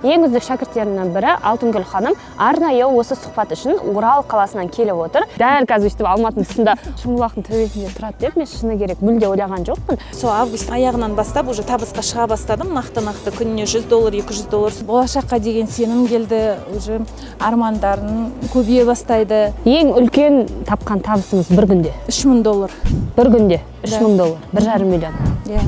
Ең үздік шәкірттерінің бірі Алтынгүл ханым арнайы осы сұхбат үшін Орал қаласынан келіп отыр. Дәл қазір өйстіп Алматының тұсында, Шымбұлақтың төбесінде тұрады деп мен, шыны керек, мүлде ойлаған жоқпын. Сол август аяғынан бастап уже табысқа шыға бастадым нақты, нақты күніне 100 доллар, 200 доллар. Болашаққа деген сенім келді, уже армандарың көбейе бастайды. Ең үлкен тапқан табысыңыз бір күнде? 3000 доллар. Бір күнде үш Да. мың доллар, 1,5 миллион. Иә,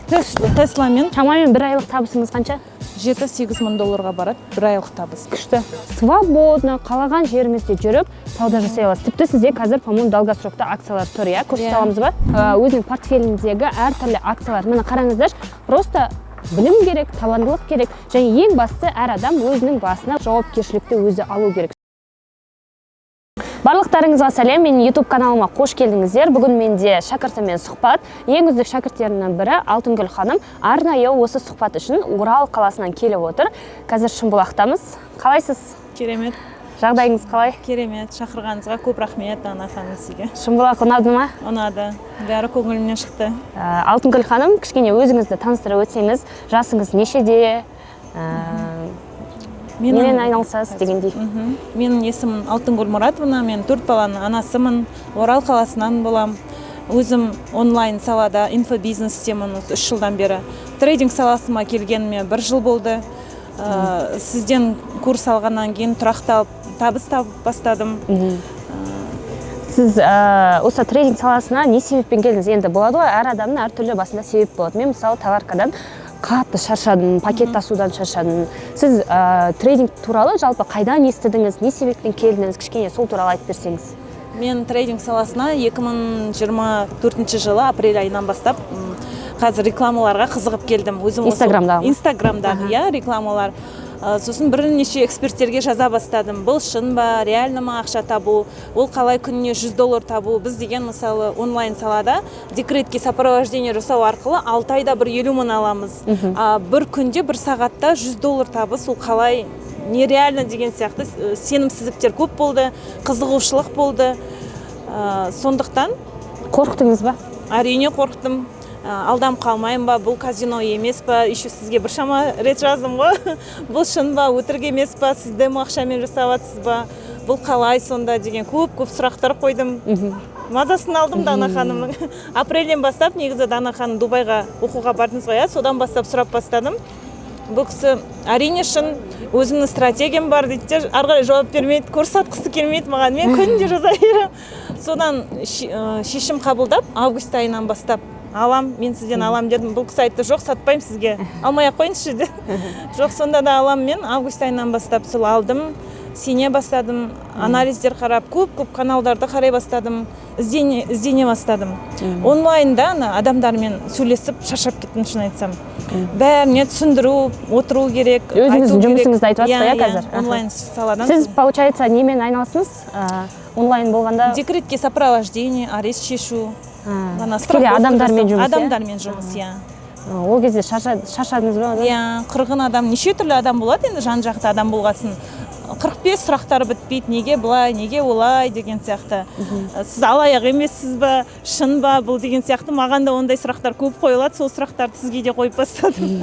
Тесламен. Шамамен бір айлық табысыңыз қанша? 7-8 мың долларға барады бір айлық табыс. Күшті. Свободно қалаған жеріңізде жүріп сауда жасай аласыз. Тіпті сізде қазір, по моему, долгосрокта акциялар тұр, иә? Көрсете Иә. аламыз ба? Өзінің портфеліндегі әртүрлі акциялар, міне, қараңыздаршы. Просто білім керек, табандылық керек және ең бастысы, әр адам өзінің басына жауапкершілікті өзі алу керек. Барлықтарыңызға сәлем! Менің YouTube каналыма қош келдіңіздер. Бүгін менде шәкіртіммен сұхбат. Ең үздік шәкірттерінің бірі Алтынгүл ханым арнайы осы сұхбат үшін Орал қаласынан келіп отыр. Қазір Шымбұлақтамыз. Қалайсыз? Керемет. Жағдайыңыз қалай? Керемет. Шақырғаныңызға көп рахмет, Дана ханым, сізге. Шымбұлақ ұнады ма? Ұнады, бәрі көңілімнен шықты. Алтынгүл ханым, кішкене өзіңізді таныстырып өтсеңіз. Жасыңыз нешеде, немен айналысасыз дегендей. Менің есімім Алтынгүл Мұратовна, мен төрт баланың анасымын, Орал қаласынан болам. Өзім онлайн салада, инфобизнестемін осы 3 жылдан бері. Трейдинг саласыма келгеніме бір жыл болды. Сізден курс алғаннан кейін тұрақталып, табыс тауып бастадым. Сіз осы трейдинг саласына не себеппен келдіңіз? Енді болады ғой, әр адамның әртүрлі басында себеп болады. Мен, мысалы, товаркадан қатты шаршадым, пакет тасудан шаршадым. Сіз трейдинг туралы жалпы қайдан естідіңіз, не себеппен келдіңіз? Кішкене сол туралы айтып берсеңіз. Мен трейдинг саласына 2024 жылы апрель айынан бастап қазір рекламаларға қызығып келдім өзім. Инстаграмдағы ма? Инстаграмдағы, иә, рекламалар. Сосын бірнеше эксперттерге жаза бастадым: бұл шын ба, реально ма ақша табу, ол қалай күніне 100 доллар табу? Біз деген, мысалы, онлайн салада декретке сопровождение жасау арқылы 6 айда бір 50 мың аламыз, а бір күнде, бір сағатта 100 доллар табыс, ол қалай, нереально деген сияқты сенімсіздіктер көп болды, қызығушылық болды. Сондықтан Қорықтыңыз ба? Әрине, қорықтым. Алданып қалмайын ба, бұл казино емес па? Еще сізге біршама рет жаздым ғой: бұл шын ба, өтірік емес па, сіз демо ақшамен жасап жатсыз ба, бұл қалай сонда деген көп көп сұрақтар қойдым. Мазасын алдым Дана ханымның. Апрельден бастап негізі, Дана ханым, Дубайға оқуға бардыңыз ғой, иә, содан бастап сұрап бастадым. Бұл кісі: «Әрине, шын, өзімнің стратегиям бар», – дейді де, ары қарай жауап бермейді, курс сатқысы келмейді маған. Мен күнде жаза беремін. Содан шешім қабылдап, август айынан бастап алам, мен сізден алам дедім. Бұл кісі айтты: «Жоқ, сатпаймын сізге, алмай ақ қойыңызшы», – деді. Жоқ, сонда да алам мен. Август айынан бастап сол алдым, сене бастадым, анализдер қарап, көп көп каналдарды қарай бастадым, іздене бастадым. Онлайнда ана адамдармен сөйлесіп шаршап кеттім, шын айтсам. Бәріне түсіндіру отыру керек, Өзіңіздің айту керек. жұмысыңызды айтып жатсыз ғой, иә, Иә, қазір? Аха. Онлайн саладан. Сіз, получается, немен айналыстыңыз? Онлайн болғанда? Декретке сопровождение, арест шешу ғана, Тікелей страховка адамдармен жасау. жұмыс, иә? Адамдармен жұмыс, иә. Ол кезде шаршадыңыз ба одан? Иә, қырғын адам, неше түрлі адам болады енді, жан жақты адам болғасын, 45 сұрақтары бітпейді: неге былай, неге олай деген сияқты, сіз алаяқ емессіз ба, шын ба бұл деген сияқты. Маған да ондай сұрақтар көп қойылады, сол сұрақтарды сізге де қойып бастадым: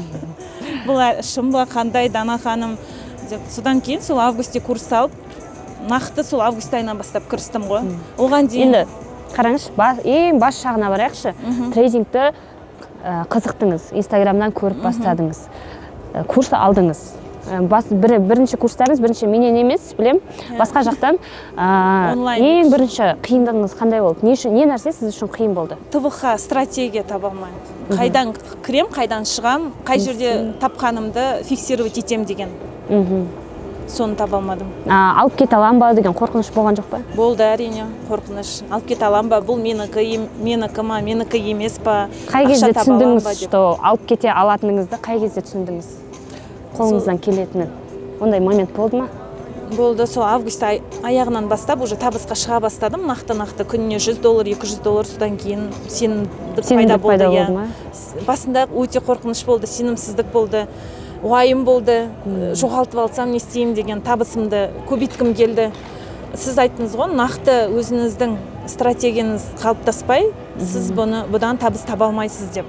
бұл шын ба, қандай, Дана ханым деп. Содан кейін сол августте курс алып, нақты сол август айынан бастап кірістім ғой. Оған дейін Енді қараңызшы, ең бас жағына барайықшы. Трейдингті қызықтыңыз, Инстаграмнан көріп бастадыңыз, курс алдыңыз. Бірінші курстарыңыз бірінші менен емес, білем, басқа жақтан. Онлайн. Ең бірінші қиындығыңыз қандай болды? Не үшін, не нәрсе сіз үшін қиын болды? ТВХ стратегия таба алмаймын: қайдан кірем, қайдан шығам, қай жерде тапқанымды фиксировать етем деген, соны таба алмадым. Алып кете аламын ба деген қорқыныш болған жоқ па? Болды, әрине, қорқыныш: алып кете алам ба, бұл менікі, менікі ма, менікі емес па, Қай ақша кезде таба аламын түсіндіңіз, ба деп. что алып кете алатыныңызды? Қай кезде түсіндіңіз қолыңыздан келетінін? Ондай момент болды ма? Болды. Сол август аяғынан бастап уже табысқа шыға бастадым нақты, нақты күніне 100 доллар, 200 доллар. Содан кейін сенімдік пайда Сенімділік болды. пайда Иә. болды ма? Басында өте қорқыныш болды, сенімсіздік болды, уайым болды, жоғалтып алсам не істеймін деген. Табысымды көбейткім келді. Сіз айттыңыз ғой, нақты өзіңіздің стратегияңыз қалыптаспай, сіз бұны, бұдан табыс таба алмайсыз деп.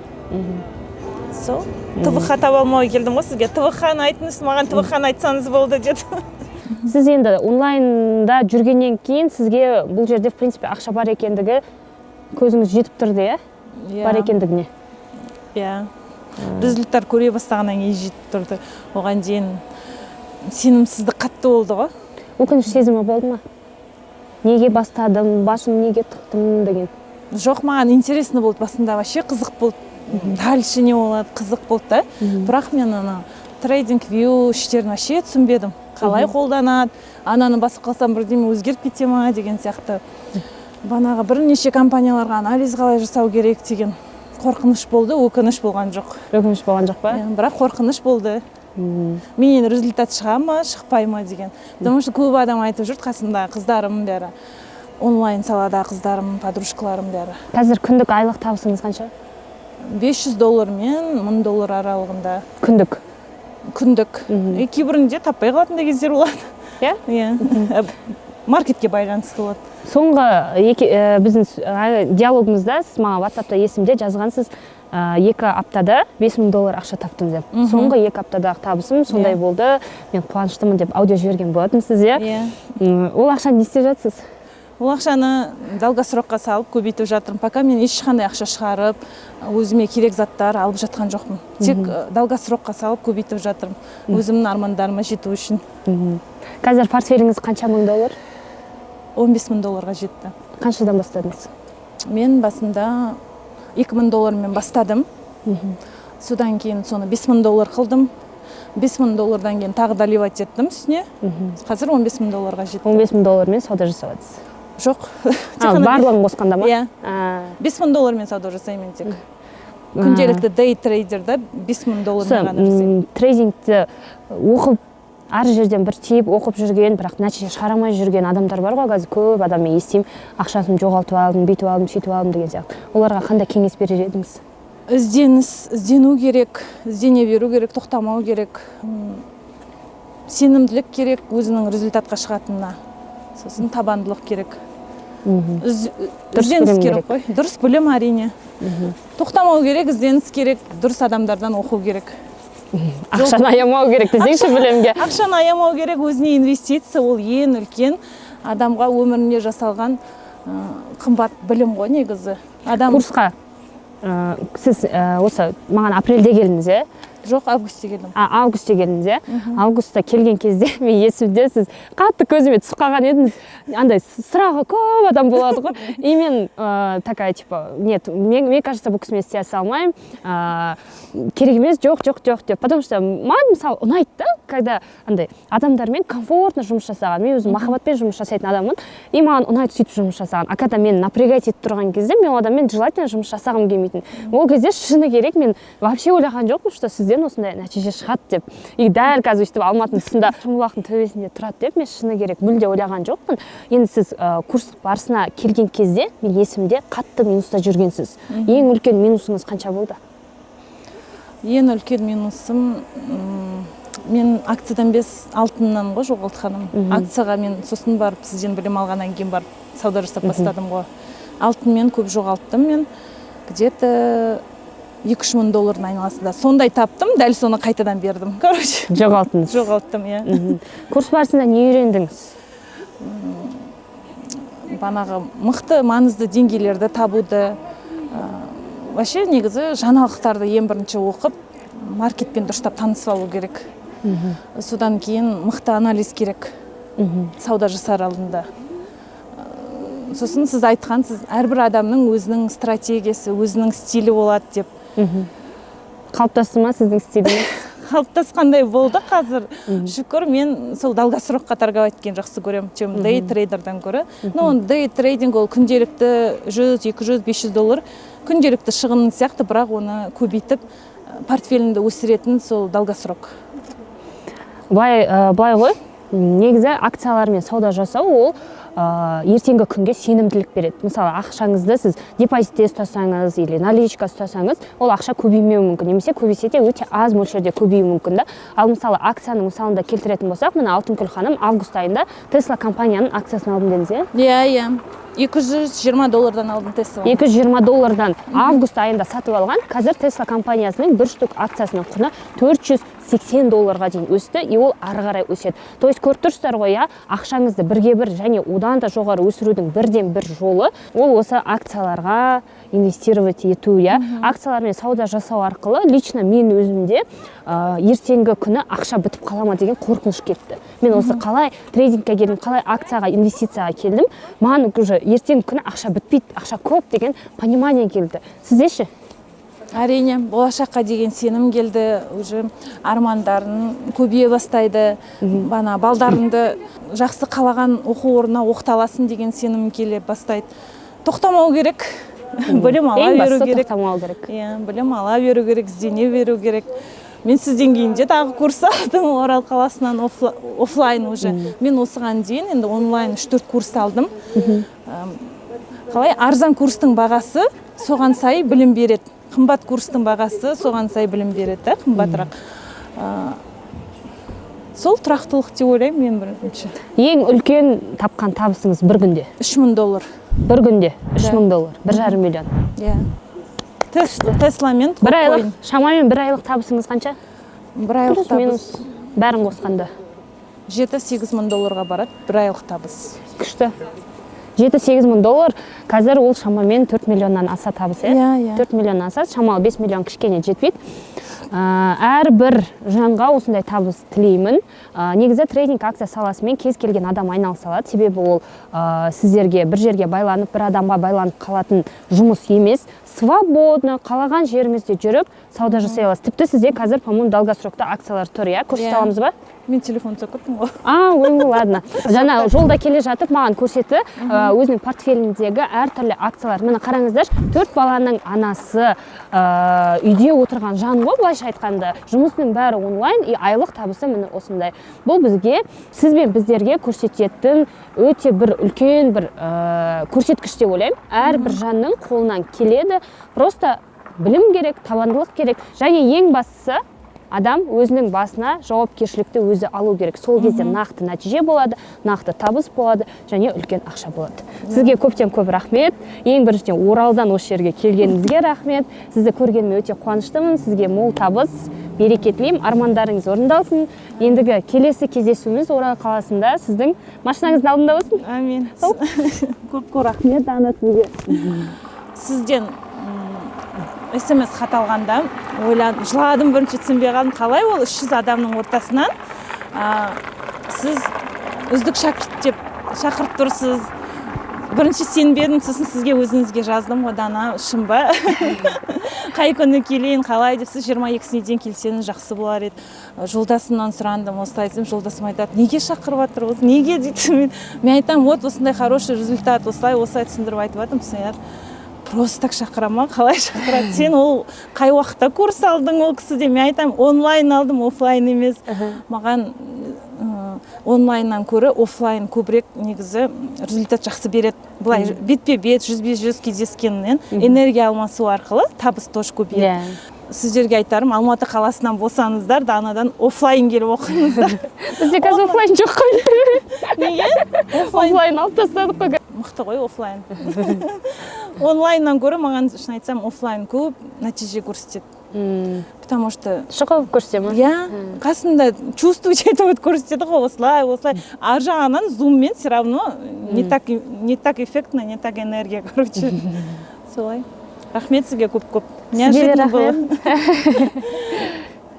Сол ТВХ таба алмай келдім ғой сізге. ТВХ-ны айтыңызшы маған, ТВХ-ны айтсаңыз болды деді. Сіз енді онлайнда жүргеннен кейін сізге бұл жерде, в принципе, ақша бар екендігі көзіңіз жетіп тұрды, иә? Иә. Бар екендігіне. Иә, результаттар көре бастағаннан кейін жетіп тұрды. Оған дейін сенімсіздік қатты болды ғой. Өкініш сезімі болды ма, неге бастадым, басым неге тықтым деген? Жоқ, маған интересно болды басында, вообще қызық болды, дальше не болады, қызық болды да. Бірақ мен ана TradingView іштерін вообще түсінбедім, қалай қолданады, ананы басып қалсам, бірдеме өзгеріп кете ма деген сияқты. Банағы бірнеше компанияларға анализ қалай жасау керек деген қорқыныш болды, өкініш болған жоқ. Өкініш болған жоқ па? Иә, бірақ қорқыныш болды, менен результат шыға ма, шықпай ма деген, потому что көп адам айтып жүрді, қасымдағы қыздарым бәрі, онлайн салада қыздарым, подружкаларым бәрі. Қазір күндік айлық табысыңыз қанша? 500 доллар мен 1000 доллар аралығында. Күндік? Күндік. И кейбірінде таппай қалатын да кездер болады. Иә. Иә, маркетке байланысты болады. Соңғы екі, біздің диалогымызда сіз маған Ватсапта, есімде, жазғансыз, 2 аптада 5000 доллар ақша таптым деп. Соңғы 2 аптадағы табысым сондай болды, мен қуаныштымын деп аудио жіберген болатынсыз, иә? Иә. Ол ақшаны не істеп жатсыз? Ол ақшаны долгосрокқа салып көбейтіп жатырмын. Пока мен ешқандай ақша шығарып, өзіме керек заттар алып жатқан жоқпын, тек долгосрокқа салып көбейтіп жатырмын өзімнің армандарыма жету үшін. Қазір портфеліңіз қанша мың доллар? 15 мың долларға жетті. Қаншадан бастадыңыз? Мен басында 2000 доллармен бастадым, содан кейін соны 5000 доллар қылдым, 5000 доллардан кейін тағы доливать еттім үстіне. Қазір 15 мың долларға жетті. 15 мың доллармен сауда жасап жатсыз? Жоқ. А, барлығын қосқанда ма? Иә. А. 5000 доллармен сауда жасаймын мен, тек күнделікті дей трейдерда 5000 доллармен Осы ғана жасаймын. Трейдингті оқып, әр жерден бір тиіп оқып жүрген, бірақ нәтиже шығара алмай жүрген адамдар бар ғой қазір. Көп адам мен естимін, ақшасын жоғалтып алдым, бүйтіп алдым, сөйтіп алдым деген сияқты. Оларға қандай кеңес берер едіңіз? Ізденіс, іздену керек, іздене беру керек, тоқтамау керек. Сенімділік керек өзінің результатқа шығатынына, сосын табандылық керек. Дұрыс Ізденіс білім керек қой, дұрыс білім, әрине. Тоқтамау керек, ізденіс керек, дұрыс адамдардан оқу керек. Ақшаны аямау керек десеңші білімге. Ақшаны аямау керек, өзіне инвестиция. Ол ең үлкен адамға өміріне жасалған қымбат білім ғой негізі адам. Курсқа сіз осы маған апрельде келдіңіз, иә? Жоқ, августте келдім. А, августте келдіңіз, иә. Августта келген кезде мен есімде, сіз қатты көзіме түсіп қалған едіңіз. Андай сұрағы көп адам болады ғой, и мен такая типа: «Нет, мне кажется, бұл кісімен істей алмаймын, керек емес, жоқ, жоқ, жоқ», — деп. Потому что маған, мысалы, ұнайды да, когда андай адамдармен комфортно жұмыс жасаған. Мен өзім махаббатпен жұмыс жасайтын адаммын, и маған ұнайды сөйтіп жұмыс жасаған. А когда мені напрягать етіп тұрған кезде, мен ол адаммен желательно жұмыс жасағым келмейтін. Ол кезде, шыны керек, мен вообще ойлаған жоқпын, что сізден осындай нәтиже шығады деп. И дәл қазір өйстіп Алматының тұсында, Шымбұлақтың төбесінде тұрады деп мен, шыны керек, мүлде ойлаған жоқпын. Енді сіз курс барысына келген кезде, мен есімде, қатты минуста жүргенсіз. Ең үлкен минусыңыз қанша болды? Ең үлкен минусым, мен акциядан емес, алтыннан ғой жоғалтқаным. Акцияға мен сосын барып, сізден білім алғаннан кейін барып сауда жасап бастадым ғой. Алтынмен көп жоғалттым мен, где-то 2-3 мың доллардың айналасында сондай таптым, дәл соны қайтадан бердім, короче. Жоғалттыңыз. Жоғалттым, иә. Курс барысында не үйрендіңіз? Банағы мықты, маңызды деңгейлерді табуды, вообще негізі жаңалықтарды ең бірінші оқып, маркетпен дұрыстап танысып алу керек. Содан кейін мықты анализ керек сауда жасар алдында. Сосын сіз айтқансыз, әрбір адамның өзінің стратегиясы, өзінің стилі болады деп. Қалыптасты ма сіздің стиліңіз? Қалыптасқандай болды қазір, шүкір. Мен сол долгосрокқа торговать еткен жақсы көремін, чем дей трейдерден гөрі. Ну, дей трейдинг ол күнделікті 100, 200, 500 доллар күнделікті шығын сияқты, бірақ оны көбейтіп, портфеліңді өсіретін сол долгосрок. Былай, былай ғой, негізі акциялармен сауда жасау ол ертеңгі күнге сенімділік береді. Мысалы, ақшаңызды сіз депозитте ұстасаңыз или наличка ұстасаңыз, ол ақша көбеймеуі мүмкін немесе көбейсе де, өте аз мөлшерде көбеюі мүмкін да. Ал мысалы, акцияның мысалында келтіретін болсақ, міне, Алтынкүл ханым август айында Тесла компанияның акциясын алдым дедіңіз, иә? Иә, 220 доллардан алдым Тесла. 220 доллардан август айында сатып алған. Қазір Тесла компаниясының бір штук акциясының құны 480 долларға дейін өсті, и ол ары қарай өседі. То есть көріп тұрсыздар ғой, иә, ақшаңызды бірге бір және одан да жоғары өсірудің бірден бір жолы ол осы акцияларға инвестировать ету, иә. Акциялармен сауда жасау арқылы лично мен өзімде ертеңгі күні ақша бітіп қала ма деген қорқыныш кетті. Мен осы қалай трейдингке келдім, қалай акцияға, инвестицияға келдім, маған уже ертеңгі күні ақша бітпейді, ақша көп деген понимание келді. Сізде ше? Әрине, болашаққа деген сенім келді, уже армандарың көбейе бастайды. Бана балдарыңды жақсы қалаған оқу орнына оқыта аласың деген сенім келе бастайды. Тоқтамау керек, білім ала Ең беру бастысы керек. тоқтамау керек. Иә, білім ала беру керек, іздене беру керек. Мен сізден кейін де тағы курс алдым Орал қаласынан, офлайн уже. Мен осыған дейін енді онлайн үш төрт курс алдым. Қалай арзан курстың бағасы, соған сай білім береді, қымбат курстың бағасы соған сай білім береді да, қымбатырақ. Сол тұрақтылық деп ойлаймын мен бірінші. Ең үлкен тапқан табысыңыз бір күнде? 3000 доллар. Бір күнде үш Да. мың доллар, 1,5 миллион. Иә, Тесламен. Бір айлық, шамамен бір айлық табысыңыз қанша? Бір айлық Плюс табыс минус бәрін қосқанда. 7-8 мың долларға барады бір айлық табыс. Күшті, 7-8 мың доллар. Қазір ол шамамен 4 миллионнан аса табыс, иә? Иә. 4 миллионнан асады, шамалы 5 миллион кішкене жетпейді. Әрбір жанға осындай табыс тілеймін. Негізі трейдинг, акция саласымен кез келген адам айналыса алады, себебі ол сіздерге бір жерге байланып, бір адамға байланып қалатын жұмыс емес. Свободно қалаған жеріңізде жүріп сауда жасай аласыз. Тіпті сізде қазір, по-моему, долгосрокта акциялар тұр, иә? Көрсете Иә. аламыз ба? Мен телефон ұстап кеттім ғой. А, ой, ладно. Жаңа жолда келе жатып маған көрсетті өзінің портфеліндегі әртүрлі акциялар. Міне, қараңыздаршы, төрт баланың анасы, үйде отырған жан ғой былайша айтқанда. Жұмысының бәрі онлайн, и айлық табысы міне осындай. Бұл бізге, сіз бен біздерге көрсететін өте бір үлкен бір көрсеткіш деп ойлаймын. Әрбір жанның қолынан келеді. Просто білім керек, табандылық керек және ең бастысы адам өзінің басына жауапкершілікті өзі алу керек. Сол кезде нақты нәтиже болады, нақты табыс болады және үлкен ақша болады. Сізге көптен көп рахмет. Ең біріншіден, Оралдан осы жерге келгеніңізге рахмет. Сізді көргеніме өте қуаныштымын. Сізге мол табыс, береке тілеймін, армандарыңыз орындалсын. Ендігі келесі кездесуіміз Орал қаласында сіздің машинаңыздың алдында болсын. Әмин. Көп көп рахмет, Дана, сізге. Сізден СМС хат алғанда ойладым, жыладым бірінші, түсінбей қалдым, қалай ол 300 адамның ортасынан сіз үздік шәкірт деп шақырып тұрсыз. Бірінші сенбедім, сосын сізге өзіңізге жаздым ғой: «Дана, шын ба? Қай күні келейін, қалай?» – деп. Сіз 22-сіне дейін келсеңіз, жақсы болар еді. Жолдасымнан сұрандым осылай десем, жолдасым айтады: «Неге шақырып жатыр осы, неге?» – дейді. Мен айтамын: «Вот осындай хороший результат», осылай осылай түсіндіріп айтып жатырмын. Сосын айтады: «Просто так шақыра ма? Қалай шақырады? Сен ол қай уақытта курс алдың ол кісіден?» Мен айтамын: «Онлайн алдым, офлайн емес». Маған онлайннан гөрі офлайн көбірек негізі результат жақсы береді. Былай бетпе бет, жүзбе жүз кездескеннен энергия алмасу арқылы табыс тоже көбейеді. Сіздерге айтарым: Алматы қаласынан болсаңыздар, Данадан офлайн келіп оқыңыздар. Бізде қазір офлайн жоқ қой. Неге офлайн? Офлайн алып тастадық қой. Мықты ғой офлайн. Онлайннан гөрі маған, шын айтсам, офлайн көп нәтиже көрсетеді, потому что Шұғыл көрсете ма? Иә, қасында чувствовать етіп көрсетеді ғой, осылай осылай. Ар жағынан зуммен все равно не так эффектно, не так энергия, короче, солай. Рахмет сізге көп көп. Сізге де Неожиданно было. рахмет.